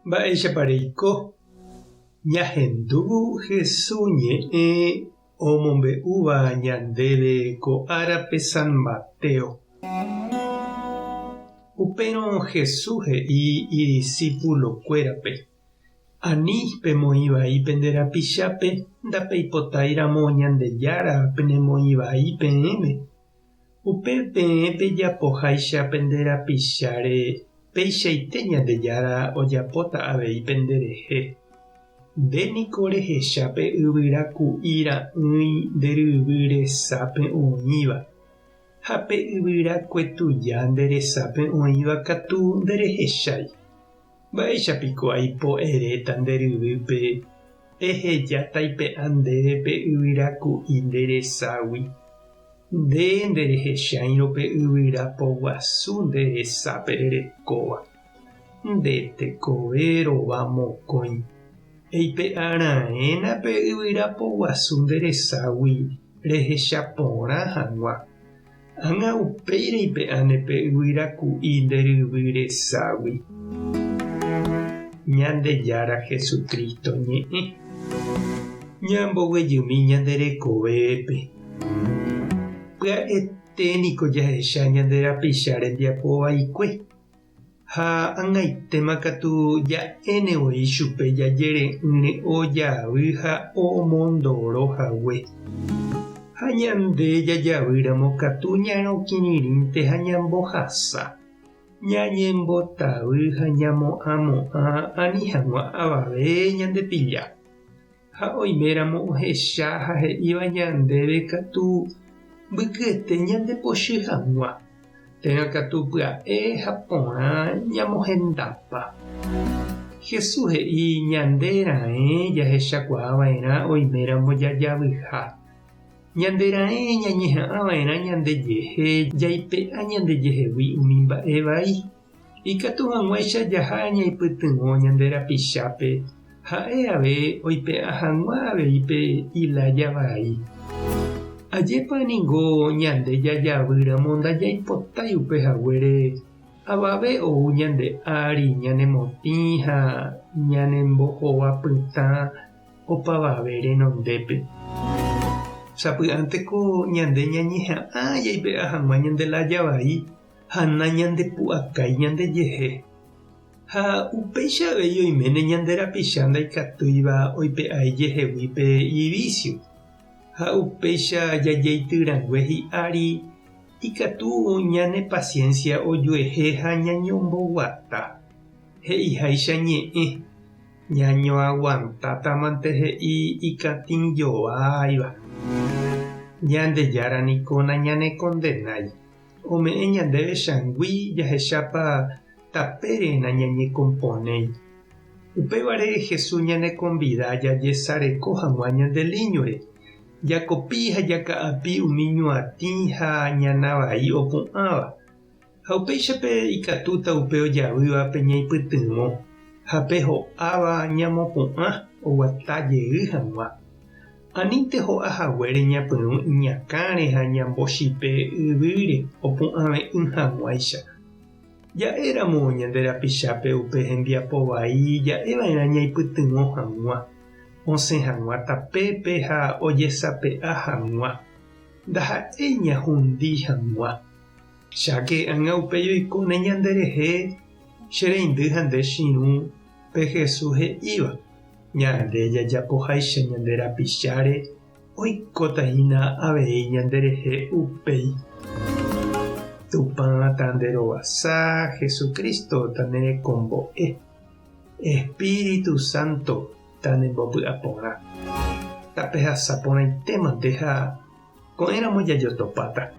Mba'éichapa reiko? Ñahendu Hesu ñe'ẽ omombe'úva ñandéve ko árape San Mateo. Upérõ Hesu he'i idisípulokuérape, Ani pemoĩ vai pende rapichápe ndapeipotáiramo Ñandejára penemoĩ vai peẽme. Upe peẽ pejapoháicha pende rapicháre, peichaite Ñandejára ojapóta avei penderehe. Nde niko rehecha pe yvyra ku'i ra'ỹi nde ryvy resápe oĩva, ha pe yvyra kue tuja nde resápe oĩva katu nderehechái. Mba'éicha piko aipo eréta nde ryvýpe, Eheja taipe'a ndéve pe yvyra ku'i nde reságui? Nde nderehecháirõ pe yvyra poguasu nde resápe rerekóva. Nde tekove rova mokõi. Eipe'a raẽna pe yvyra poguasu nde reságui rehecha porã hag̃ua. Ág̃a upéi reipe'áne pe yvyra ku'i nde ryvy reságui. Ñandejára Jesucristo ñe'ẽ. Ñamboguejymi ñande rekovépe. Pya'ete niko jahecha ñande rapicha rembiapo vaikue. Ha ag̃aitéma katu ja'éne voi chupe jajere'ỹre ojavy ha omondoro hague. Ha ñande jajavýramo katu ñarõkirirĩnte ha ñambohasa, ñañembotavy ha ñamo'ãmo'ã ani hag̃ua avave ñandepilla. Ha oiméramo ohecha ha he'íva ñandéve katu mbykyete ñandepochy hag̃ua, térã katu pya'e ha porã ñamohendapa. Jesús he'i ñande raẽ jahechakuaa va'erã oiméramo jajavyha. Ñande raẽ ñañeha'ã va'erã ñandejehe jaipe'a ñandejehegui umi mba'e vai. Ikatu hag̃uáicha jaha ñaipytyvõ ñande rapichápe ha'e ave oipe'a hag̃ua avei pe ilája vai. Ajépa ningo ñande jajavýramo ndajaipotái upe haguére avave ou ñande ári ñanemotĩ ha ñanembohova pytã opavave renondépe. Sapy'ánteko ñande ñañeha'ã jaipe'a hag̃ua ñande lája vai ha nañandepu'akái ñandejehe. Ha upéicha avei oiméne ñande rapicha ndaikatúiva oipe'a ijehegui pe ivísio. Ha upéicha jajeityrangue hi'ári ikatu ñane pasiénsia ojuehe ha ñañomboguata. He'iháicha ñe'ẽ, ñañoaguantátamante he'i ikatĩjoáiva. Ñandejára niko nañanekondenái. Ome'ẽ ñandéve changui jahechápa tapére nañañekomponéi. Upévare Jesús ñanekonvida jajesareko hag̃ua ñande líñore, jakopi ha jaka'api umi ñuatĩ ha ñana vai opu'ãva. Ha upéichape ikatúta upe ojavývape ñaipytyvõ ha pe ho'áva ñamopu'ã oguata jey hag̃ua. Anínte ho'a haguére ñapyrũ iñakãre ha ñambochipe yvýre opu'ãve'ỹ hag̃uáicha. Ja'éramo ñande rapichápe upe hembiapo vai ja'eva'erã ñaipytyvõ hag̃ua, osẽ hag̃ua tapépe ha ojesape'a hag̃ua, ndaha'éi ñahundi hag̃ua. Cháke ág̃a upéi oikóne ñanderehe che reindy ha nde chirũ pe Jesús he'íva. Ñande jajapoháicha ñande rapicháre oikóta hína avei ñanderehe upéi. Tupã tanderovasa, Jesucristo tanerekombo'e, Espíritu Santo tanembopy'aporã. Tapehasa porãitémante ha ko'ẽramo jajotopáta.